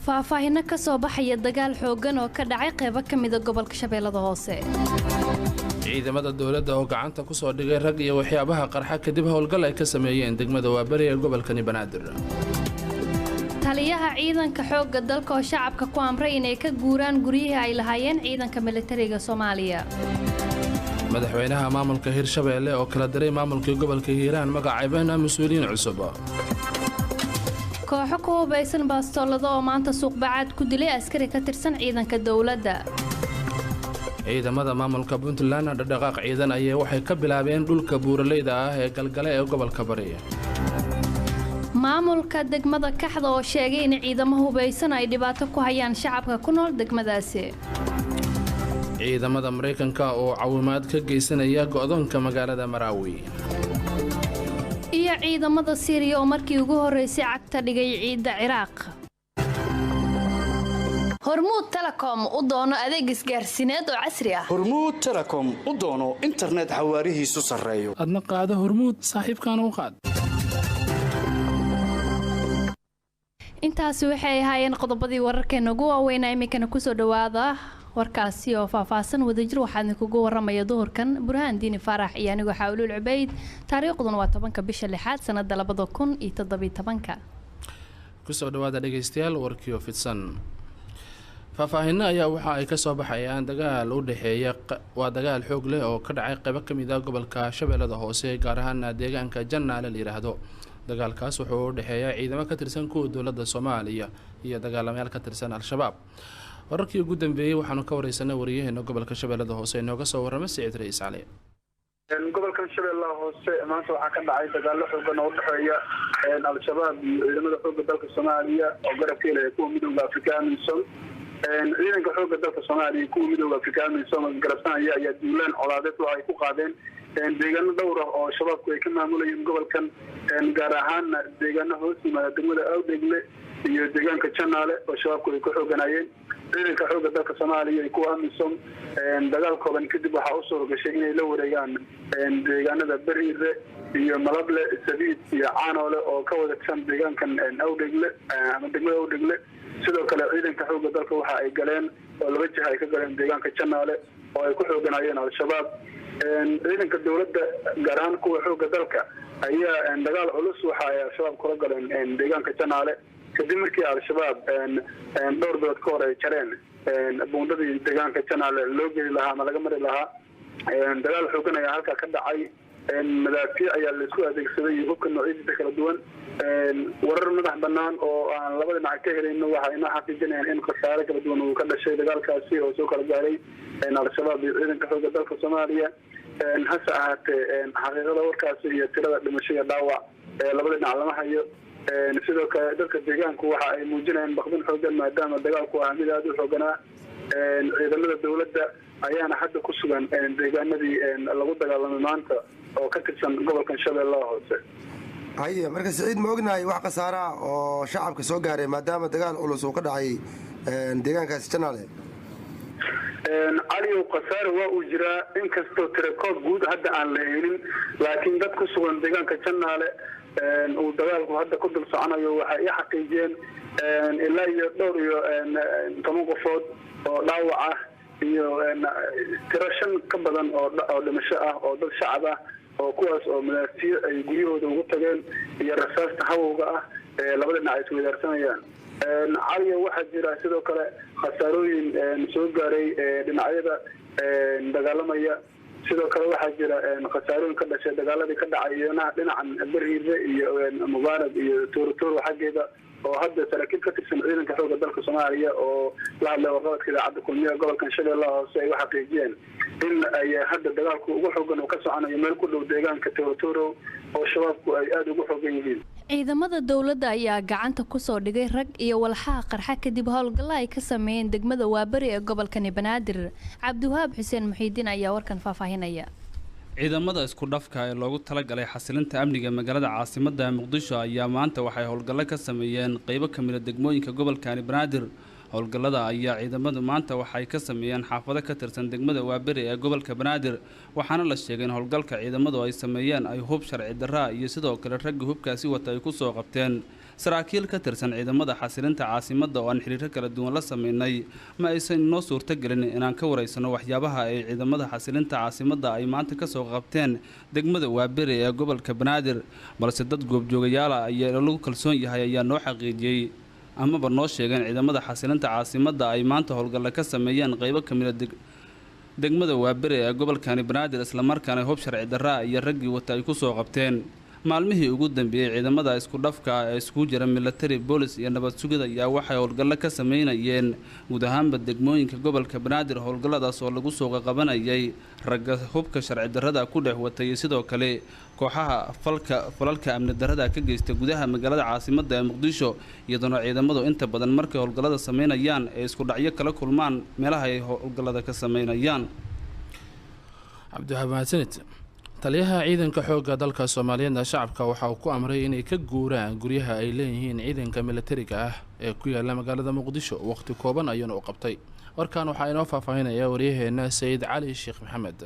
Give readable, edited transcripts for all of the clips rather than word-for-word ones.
Faahfaahino ka soo baxaya dagaal xooggan oo ka dhacay qeybo ka mida gobolka Shabeellada Hoose. Ciidamada dowladda oo gacanta ku soo dhigay rag iyo waxyaabaha qarxa kadib howlgal ay ka sameeyeen degmada Waaberi ee gobolkani Banaadir. Taliyaha ciidanka xoogga dalka oo shacabka ku amray inay ka guuraan guryihii ay lahaayeen ciidanka militariga Soomaaliya. Madaxweynaha maamulka Hirshabeelle oo kala diray maamulkii gobolka Hiiraan, magacaabena mas-uuliyiin cusub. Kooxo ku hubaysan baastoolada oo maanta suuqbacaad ku dilay askari ka tirsan ciidanka dowladda. Ciidamada maamulka Puntland dhaqdhaqaaq ciidan ayay waxay ka bilaabeen dhulka buuraleyda ah ee Galgale ee gobolka Bari. Maamulka degmada Kaxda oo sheegay in ciidamo hubaysan ay dhibaato ku hayaan shacabka ku nool degmadaasi. Ciidamada Maraykanka oo caawimaad ka geysanaya go'doonka magaalada Maraawi. Iyo ciidamada Siiriya oo markii ugu horreysay cagta dhigay ciidda Ciraaq. Hormuud Telecom u doono adeeg isgaarsiineed oo casri ah. Hormuud Telecom u doono internet xawaarihiisu sarreeyo. Adna qaado Hormuud, saaxiibkaana u qaad. Intaasi waxay ahaayeen qodobadii wararkeena ugu waaweynaa. Iminkana kusoo dhawaada warkaasi oo faahfaahsan. Wadajir waxaa idinkugu waramaya duhurkan Burhaan Diini Faarax iyo anigoo Xaawluul Cubayd. Taariikhduna waa 10-ka bisha lixaad sanada 2017-ka. Kusoo dhawaada dhegeystayaal warkiio fidsan. Faahfaahino ayaa waxa ay kasoo baxayaan dagaal u dhexeeya, waa dagaal xoog leh oo ka dhacay qeybo kamid ah gobolka Shabeellada Hoose, gaar ahaana deegaanka Jannaale la yidhaahdo. Dagaalkaas wuxuu u dhexeeya ciidamo ka tirsan kuwa dowladda Soomaaliya iyo dagaalamayaal ka tirsan Al-Shabaab. Wararkii ugu dambeeyey waxaanu ka wareysanay wariyaheena gobolka Shabeellada Hoose inooga soo warramay, Siciid Ra'iis Cali. Gobolkan Shabeellaha Hoose maanta waxaa ka dhacay dagaalo xoogan oo udhexeeya Al-Shabaab iyo ciidamada xoogga dalka Soomaaliya oo garab ka helaya kuwa Midooda Afrika AMISOM. Ciidanka xoogga dalka Soomaaliya, kuwa Midooda Afrika AMISOM garabsanaya, ayaa duulaan colaadeed waxa ay ku qaadeen deegaano dhowr ah oo Shabaabku ay ka maamulayeen gobolkan, gaar ahaana deegaano hoos yimaada degmada Awdegle iyo deegaanka Janaale oo Shabaabku ay ku xooganaayeen. Ciidanka xoogga dalka Soomaaliya iyo kuwa AMISOM dagaal kooban kadib waxaa u suura gashay inay la wareegaan deegaanada Beriire iyo Malable, Sabiid iyo Caanoole oo ka wada tirsan deegaankan Awdhegle ama degmada Awdhegle. Sidoo kale ciidanka xoogga dalka waxa ay galeen oo laba jiha ay ka galeen deegaanka Janaale oo ay ku xooganaayeen Al-Shabaab. Ciidanka dowladda, gaar ahaan kuwa xoogga dalka, ayaa dagaal culus waxa ay Al-Shabaab kula galeen deegaanka Janaale kadib markii Al-Shabaab dhowr bilood ka hor ay jareen buundadii deegaanka Janaale loo geli lahaa ama laga mari lahaa. Dagaal xoogan ayaa halkaa ka dhacay, madaafiic ayaa laisku adeegsaday iyo hubka noocyadiisa kala duwan. Warar madax banaan oo aan labada dhinac ka helayno waxa inoo xaqiijinayaan in khasaare kala duwan uu ka dhashay dagaalkaasi oo soo kala gaaray Al-Shabaab iyo ciidanka xoogga dalka Soomaaliya. Hase ahaatee xaqiiqada warkaasi iyo tirada dhimasho iyo dhaawac ee labada dhinac lama hayo. Sidoo kale dadka deegaanku waxa ay muujinayaan baqdin xoogan maadaama dagaalku ahaa mid aada u xooganaa. Ciidamada dowladda ayaana hadda ku sugan deegaanadii lagu dagaalamay maanta oo ka tirsan gobolkan Shabeellaha Hoose. Haye, marka Siciid, ma ognahay wax khasaaraha oo shacabka soo gaaray maadaama dagaal culus uu ka dhacay deegaankaasi Janaale? Caliyow, khasaare waa uu jiraa, inkastoo tirakoob guud hadda aan la helin, laakiin dad ku sugan deegaanka Janaale uu dagaalku hadda ku dul soconayo waxay i xaqiijiyeen ilaa iyo dhowr iyo toban qofood oo dhaawac ah iyo tiro shan ka badan oo dhimasho ah oo dad shacab ah, oo kuwaas oo madaafiic ay guryahooda ugu tageen iyo rasaasta hawowga ah ee labada dhinac ay isweydaarsanayaan. Caliyo, waxaa jira sidoo kale khasaarooyin soo gaaray dhinacyada dagaalamaya. Sidoo kale waxaa jira khasaarooyin ka dhashay dagaaladii ka dhacay iyona dhinacan Beriire iyo Mubaarag iyo Tuurituuro xaggeeda, oo hadda saraakiil ka tirsan ciidanka xoogga dalka Soomaaliya oo la hadlay warqabadka idaacadda Kulmiyaha gobolkan Shabeellaha Hoose ay u xaqiijiyeen in ay hadda dagaalku ugu xoogan uu ka soconayo meel ku dhow deegaanka Tuurituuro oo Shabaabku ay aada ugu xoogan yihiin. Ciidamada dowladda ayaa gacanta kusoo dhigay rag iyo walxaha qarxa kadib howlgalla ay ka sameeyeen degmada Waaberi ee gobolkani Banaadir. Cabdiwahaab Xuseen Muxiidiin ayaa warkan faahfaahinaya. Ciidamada isku dhafka ee loogu talagalay xasilinta amniga magaalada caasimadda Muqdisho ayaa maanta waxay howlgallo ka sameeyeen qeybo ka mid a degmooyinka gobolkani Banaadir. Howlgallada ayaa ciidamadu maanta waxay ka sameeyeen xaafado ka tirsan degmada Waaberi ee gobolka Banaadir, waxaana la sheegay in howlgalka ciidamadu ay sameeyeen ay hub sharci darraa iyo sidoo kale ragga hubkaasi wata ay kusoo qabteen. Saraakiil ka tirsan ciidamada xasilinta caasimadda oo aan xiriiro kala duwan la sameynay ma aysan inoo suurtagelin inaan ka wareysano waxyaabaha ay ciidamada xasilinta caasimadda ay maanta kasoo qabteen degmada Waaberi ee gobolka Banaadir, balse dad goobjoogayaala ayaa lagu kalsoon yahay ayaa noo xaqiijiyey amaba noo sheegeen ciidamada xasilinta caasimadda ay maanta howlgalla ka sameeyeen qeybo kamida degmada Waaberi ee gobolkani Banaadir, islamarkaana hub sharci darraa iyo raggii wata ay kusoo qabteen. Maalmihii ugu dambeeyey ciidamada isku dhafka ee iskugu jira milatari, boolis iyo nabad sugida ayaa waxay howlgallo ka sameynayeen guud ahaanba degmooyinka gobolka Banaadir, howlgalladaas oo lagu soo qaqabanayay ragga hubka sharci darrada ku dhex watay iyo sidoo kale kooxaha falka falalka amni darrada ka geysta gudaha magaalada caasimadda ee Muqdisho, iyadoona ciidamadu inta badan markay howlgallada sameynayaan ay isku dhacyo kala kulmaan meelaha ay howlgallada ka sameynayaan. Cabdiwahaab, mahadsanid. Taliyaha ciidanka xoogga dalka Soomaaliyeedna shacabka waxa uu ku amray inay ka guuraan guryaha ay leeyihiin ciidanka milatariga ah ee ku yaala magaalada Muqdisho. Waqti kooban ayuuna u qabtay. Warkan waxaa inoo faahfaahinaya waryaheena Sayid Cali Sheekh Maxamed.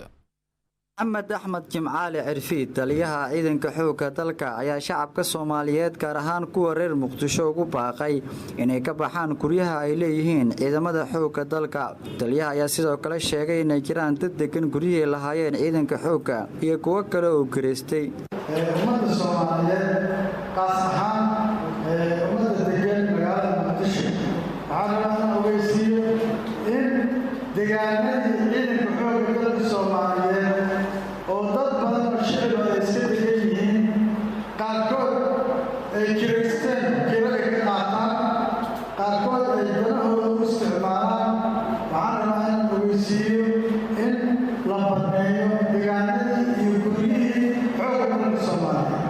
Maxamed Axmed Jimcaali Cirfiid, taliyaha ciidanka xoogga dalka, ayaa shacabka Soomaaliyeed, gaar ahaan kuwa reer Muqdisho, ugu baaqay inay ka baxaan guryaha ay leeyihiin ciidamada xoogga dalka. Taliyaha ayaa sidoo kale sheegay inay jiraan dad degan guryihii lahaayeen ciidanka xoogga iyo kuwo kale oo garaystay. Ummadda Soomaaliyeed, qaas ahaan ummadda degan magaalada Muqdisho, waxaa rabaa in ogeysiiyo in deegaanadii ciidanka xoogga dalka Soomaaliyeed oo dad badan oo shicib ay iska degan yihiin, qaarkood ay kiraysteen, kiro ay ka qaataan, qaarkood ay danahooda u isticmaalaan. Waxaan rabaa in ogeysiiyo in la badneeyo deegaanadii iyo guryihii xoogga dalka Soomaaliyeed.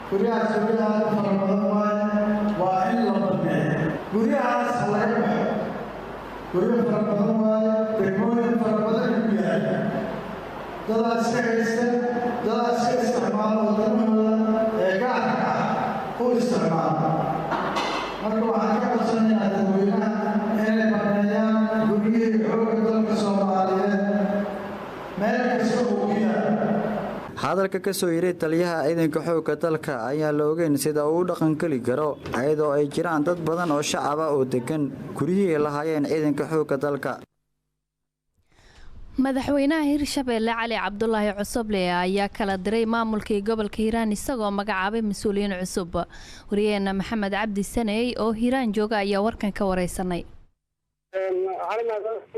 Guryahaas guryaha aad u fara badan waaye, waa in la badneeyo guryahaas, ha laga baxo. Guryo fara badan waaye, degmooyin fara badan ay ku yahay, dadaa iska haysta, dadaa iska isticmaala oo danahooda ee gaarka ah u isticmaala. Marka waxaan ka codsanayaa dadweynaha inay baneeyaan guryihii xoogga dalka Soomaaliyeed meel kasta uu ku yahay. Hadalka ka soo yiray taliyaha ciidanka xoogga dalka ayaa la ogeyn sida uu u dhaqangeli karo, iyadoo ay jiraan dad badan oo shacaba oo degan guryihii lahaayeen ciidanka xoogga dalka. Madaxweynaha Hirshabeelle Cali Cabdulaahi Cusuble ayaa kala diray maamulkii gobolka Hiiraan, isagoo magacaabay mas-uuliyiin cusub. Wariyaheena Maxamed Cabdi Saney oo Hiiraan jooga ayaa warkan ka wareysanay. Cali,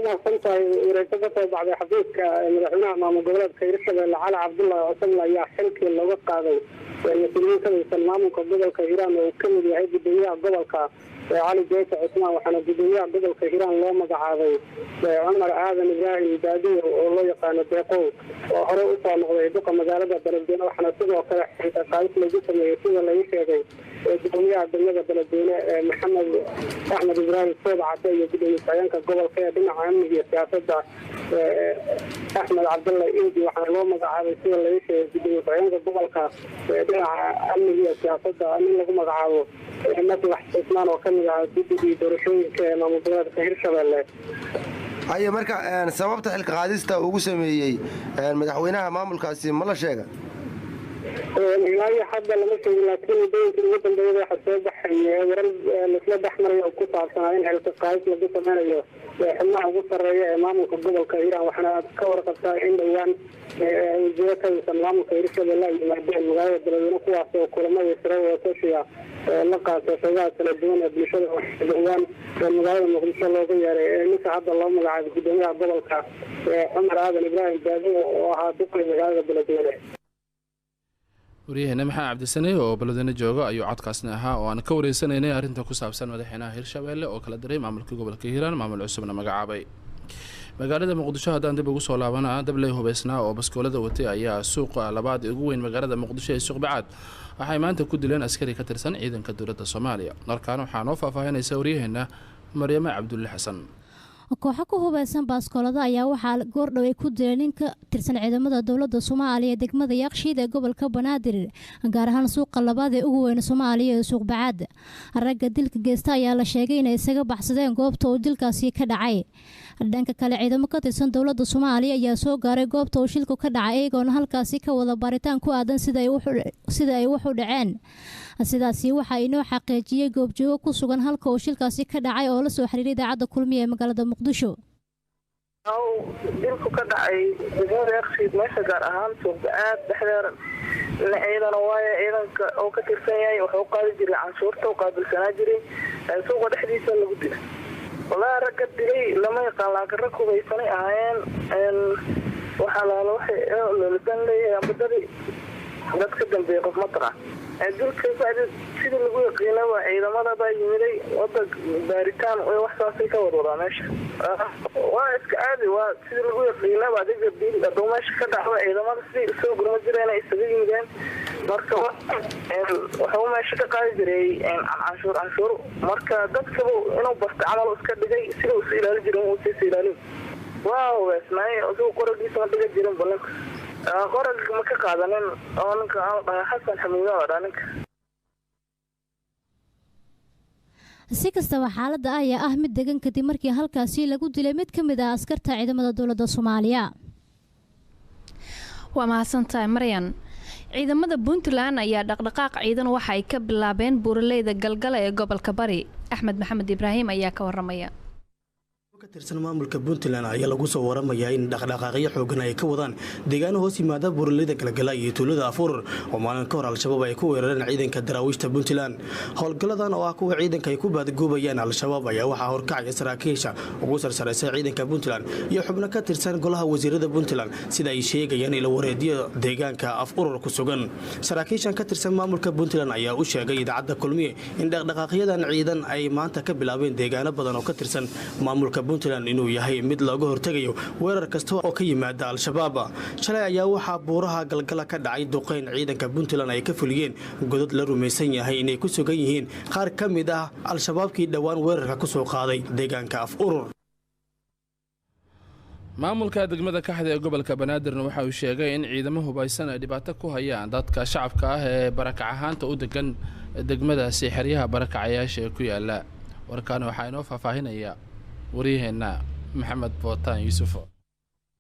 mahadsan tahay. Wareegto ka soo baxday xafiiska madaxweynaha maamul goboleedka Hirshabelle Cali Cabdulaahi Cusuble ayaa xilkii looga qaaday mas-uuliyiin ka tirsan maamulka gobolka Hiiraan oo uu ka mid yahay gudoomiyaha gobolka Cali Jeyse Cusmaan, waxaana gudoomiyaha gobolka Hiiraan loo magacaabay Cumar Aadan Ibraahim Baadiyo oo loo yaqaano Deeqow, oo hore usoo noqday duqa magaalada Beledweyne. Waxaana sidoo kale xilka qaadis lagu sameeyey, sida lagu sheegay, gudoomiyaha degmada Beledweyne Maxamed Axmed Ibraahim Soob Cade iyo gudoomiye ku-xigeenka gobolka ee dhinaca amniga iyo siyaasadda Axmed Cabdulla Iidi. Waxaana loo magacaabay, sida lagu sheegay, gudoomiye ku-xigeenka gobolka dhinaca amniga iyo siyaasadda nin lagu magacaabo Maslax Cusmaan oo kamid ahaa guddigii doorashooyinka ee maamul goboleedka Hirshabelle. Haye, marka sababta xilka qaadista ugu sameeyey madaxweynaha maamulkaasi ma la sheega? Ilaa iyo hadda lama sheegin, laakiin muddooyinkii ugu dambeeyay waxaa soo baxay warar laisla dhex maray oo ku saabsanaa in xilka qaadis lagu sameynayo xubnaha ugu sarreeya ee maamulka gobolka Hiiraan. Waxaana aad ka warqabtaa in dhowaan wasiiro ka tirsan maamulka Hirshabelle ay yimaadeen magaalada Beledweyne, kuwaas oo kulamadii sira wadatashiga la qaatay qeybaha kala duwan ee bulshada. Dhowaan magaalada Muqdisho looga yeeray ninka hadda loo magacaabay gudoomiyaha gobolka Cumar Aadan Ibraahim Baadiyo oo ahaa duqay magaalada Beledweyne. Waryaheena Maxamed Cabdisaney oo Beledweyne jooga ayuu codkaasna ahaa, oo aan ka wareysanaynay arrinta ku saabsan madaxweynaha Hirshabelle oo kala diray maamulka gobolka Hiiraan, maamul cusubna magacaabay. Magaalada Muqdisho haddaan dib ugu soo laabana, dabley hubeysnaa oo baskoolada watay ayaa suuqa labaad ee ugu weyn magaalada Muqdisho ee Suuqbacaad waxay maanta ku dileen askari ka tirsan ciidanka dowladda Soomaaliya. Markaan waxaa noo faahfaahinaysa waryaheena Maryame Cabdulle Xasan. Kooxo ku hubeysan baaskoolada ayaa waxaa goordhow ay ku dileen nin ka tirsan ciidamada dowladda Soomaaliya degmada Yaaqshiid ee gobolka Banaadir, gaar ahaan suuqa labaad ee ugu weyn Soomaaliya ee Suuqbacaad. Ragga dilka geysta ayaa la sheegay inay isaga baxsadeen goobta uu dilkaasi ka dhacay. Dhanka kale, ciidamo ka tirsan dowladda Soomaaliya ayaa soo gaaray goobta uu shilku ka dhacay, iyagoona halkaasi ka wada baaritaan ku aadan sida ay wax u dhaceen. Sidaasi waxaa inoo xaqiijiyey goobjoogo ku sugan halka uu shilkaasi ka dhacay oo la soo xiriiray idaacadda Kulmiye ee magaalada Muqdisho. Dilku ka dhacay degmada Yaaqshiid, meesha gaar ahaan Suuqbacaad dhexdeeda ciidan waaye, ciidanka oo ka tirsan yahay wuxuu qaadi jiray canshuurta, u qaabilsanaa jiray. Suuqa dhexdiisa lagu dilay. Wallaahi ragga dilay lama yaqaan, laakiin rag hubaysanay ahaayeen. Waxaa laala waxay loladan leeyahay ambadadii dad ka dambeeyay qof ma taqaan. Dilka bacdi sidii lagu yaqiinaba ciidamada baa yimiday wada baaritaan, wax saasay ka wadwadaa meesha. Waa iska caadi, waa sidii lagu yaqiinaba. Adiga dil hadduu meesha ka dhacdo, ciidamada sidii soo gurma jireen ay isaga yimideen. Marka wuxuu meesha ka qaadi jiray canshuur. Marka dadkaba inuu barta camal iska dhigay, sida uu is ilaali jirin uu is ilaalin. Waa hubeysnaay, isagu qoragiisa ma dhiga jirin ba. Ninka qorag ma ka qaadanin oo ninka aan dhahay Xasan Xamiido la dhaha ninka. Si kastaba, xaaladda ayaa ah mid degan kadib markii halkaasi lagu dilay mid ka mid ah askarta ciidamada dowladda Soomaaliya. Waa mahadsantahay, Maryan. Ciidamada Puntland ayaa dhaqdhaqaaq ciidan waxa ay ka bilaabeen buuraleyda Galgala ee gobolka Bari. Axmed Maxamed Ibraahim ayaa ka waramaya. Ka tirsan maamulka Puntland ayaa lagu soo waramayaa in dhaqdhaqaaqyo xoogan ay ka wadaan deegaano hoos yimaada buuraleyda Galgala iyo tuulada Afuur, oo maalin ka hor Al-Shabaab ay ku weerareen ciidanka daraawiishta Puntland. Howlgalladan oo ah kuwa ciidanka ay ku baadgoobayaan Al-Shabaab ayaa waxaa horkacaya saraakiisha ugu sarsaraysa ciidanka Puntland iyo xubno ka tirsan golaha wasiirada Puntland, sida ay sheegayaan ilo wareedyo deegaanka Af Urur ku sugan. Saraakiishan ka tirsan maamulka Puntland ayaa u sheegay idaacadda Kulmiye in dhaqdhaqaaqyadan ciidan ay maanta ka bilaabeen deegaano badan oo ka tirsan maamulka Puntland inuu yahay mid looga hortegayo weerar kasta oo ka yimaada Al-Shabaab. Shalay ayaa waxaa buuraha Galgala ka dhacay duqeyn ciidanka Puntland ay ka fuliyeen godad la rumaysan yahay inay ku sugan yihiin qaar ka mid ah Al-Shabaabkii dhowaan weerarka ku soo qaaday deegaanka Af Urur. Maamulka degmada Kaxda ee gobolka Banaadirna waxa uu sheegay in ciidamo hubaysan ay dhibaato ku hayaan dadka shacabka ah ee barakac ahaanta u degan degmadaasi xeryaha barakacayaasha ee ku yaala. Warkaana waxaa inoo faahfaahinaya waryaheena Maxamed Bootaan Yuusufo.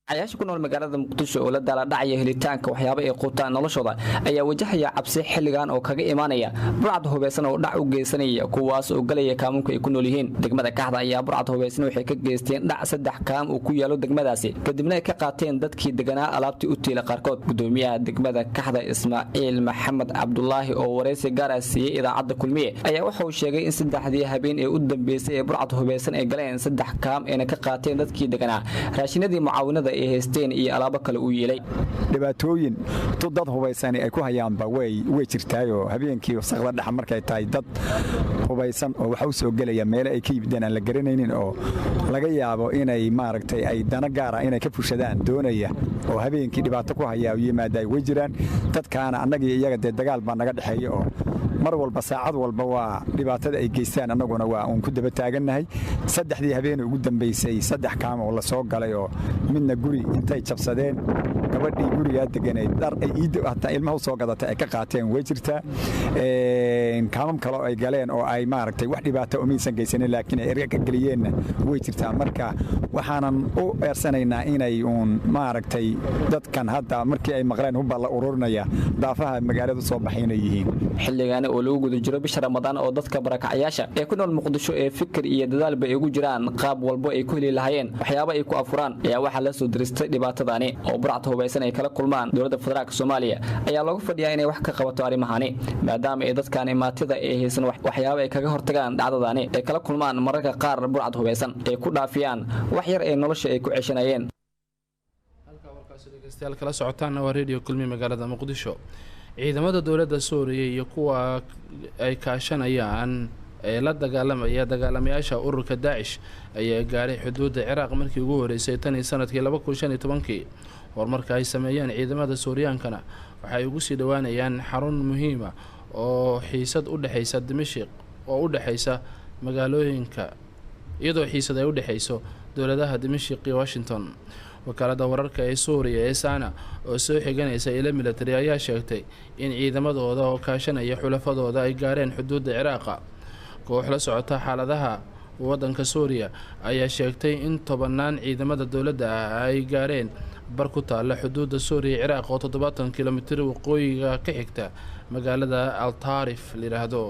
Cayaasha ku nool magaalada Muqdisho oo la daaladhacaya helitaanka waxyaaba ay quutaan noloshooda ayaa wajahaya cabsi xilligan oo kaga imaanaya burcad hubaysan oo dhac u geysanaya, kuwaas oo galaya kaamunka ay ku nool yihiin. Degmada Kaxda ayaa burcad hubaysan waxay ka geysteen dhac 3 kaam uu ku yaalo degmadaasi, kadibna ay ka qaateen dadkii deganaa alaabtii u tiila qaarkood. Gudoomiyaha degmada Kaxda, Ismaaciil Maxamed Cabdulaahi, oo waraysi gaar ah siiyey idaacadda Kulmiye, ayaa wuxuu sheegay in 3dii habeen ee u dambeysay ee burcad hubaysan ay galeen 3 kaam ayna ka qaateen dadkii deganaa raashinadii mucaawinada ay haysteen iyo alaabo kale uu yeelay. Dhibaatooyin tu dad hubaysani ay ku hayaanba way jirtaayoo, habeenkii wasaqda dhexa markay tahay, dad hubaysan oo waxa u soo gelaya meele ay ka yimideen aan la garanaynin, oo laga yaabo inay maaragtay ay dana gaara inay ka fushadaan doonaya, oo habeenkii dhibaato ku hayaa oo yimaada way jiraan. Dadkaana annagii iyaga dee dagaal baa naga dhexeeya, oo mar walba saacad walba waa dhibaatada ay geystaan, annaguna waa uun ku daba taagannahay. 3dii habeene ugu dambaysay 3 kaam oo la soo galay, oo midna guri intay jabsadeen gabadhii gurigaa deganayd dhar ay iidda hataa ilmaha u soo gadatay ay ka qaateen way jirtaa. Kaamam kale oo ay galeen oo ay maaragtay wax dhibaato umaysan geysanin, laakiin ay erga ka geliyeenna way jirtaa. Marka waxaanan u eersanaynaa inay uun maaragtay dadkan hadda markii ay maqleen hubbaa la ururinaya daafaha magaalada soo baxay inay yihiin. Xilligaani oo lagu guda jiro bisha Ramadaan oo dadka barakacyaasha ee ku nool Muqdisho ee fikir iyo dadaalba ay ugu jiraan qaab walbo ay ku heli lahaayeen waxyaaba ay ku afuraan, ayaa waxaa la soo diristay dhibaatadaani oo burcad hubaysan ay kala kulmaan. Dowladda federaalka Soomaaliya ayaa looga fadhiyaa inay wax ka qabato arrimahani, maadaama ay dadkan imaatida ay haysan waxyaaba ay kaga hortagaan dhacdadaani ay kala kulmaan mararka qaar burcad hubaysan ay ku dhaafiyaan wax yar ee nolosha ay ku ceshanayeen. Dhegeystayaal kala socotaana waa Radio Kulmi magaalada Muqdisho. Ciidamada dowladda Suuriya iyo kuwa ay kaashanayaan ee la dagaalamaya dagaalamayaasha ururka Daacish ayaa gaaray xuduudda Ciraaq markii ugu horeysay tan iyo sanadkii 2015-kii. Horumarka ay sameeyeen ciidamada Suuriyaankana waxay ugu sii dhowaanayaan xarun muhiima oo xiisad u dhexeysa Dimashiq oo u dhexeysa magaalooyinka, iyadoo xiisad ay u dhexeyso dowladaha Dimashiq iyo Washington. Wakaalada wararka ee Suuriya ee Sana oo soo xiganaysa ilo military ayaa sheegtay in ciidamadooda oo kaashanaya xulafadooda ay gaareen xuduudda Ciraaqa. Koox la socota xaaladaha waddanka Suuriya ayaa sheegtay in tobanaan ciidamada dowladda ah ay gaareen Bar ku taalla xuduudda Suuriya Ciraaq oo 70 kilomitir waqooyiga ka xigta magaalada Altaarif la yidhaahdo.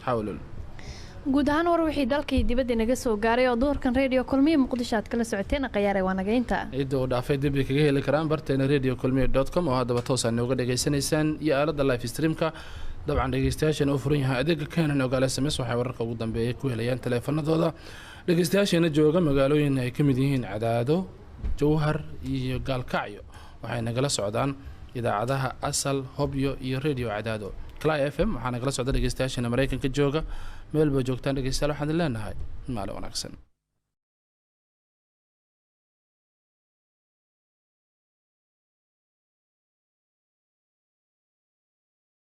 Xawlul. Guud ahaan war wixii dalkii dibadda inaga soo gaaray oo duhurkan Radio Kulmiye Muqdisho aad kala socoteen, qayaare waa nagaynta. Cidda uu dhaafay dib kaga heli karaan barteena radiokulmiye.com oo haddaba toos aad nooga dhegaysanaysaan iyo aaladda live streamka. Dabcan dhegeystayaasheena u furan yahay adeega keenan ogaal SMS, waxay wararka ugu dambeeyay ku helayaan taleefanadooda. Dhegeystayaasheena jooga magaalooyin ay ka mid yihiin Cadaado, Jowhar iyo Gaalkacyo waxay nagala socdaan idaacadaha Asal, Hobyo iyo Radio Cadaado, Cly FM. Waxaa nagala socda dhegeystayaasheena Maraykanka jooga. Meel ba joogtaan dhegeystayaal, waxaan idin leenahay maalin wanaagsan.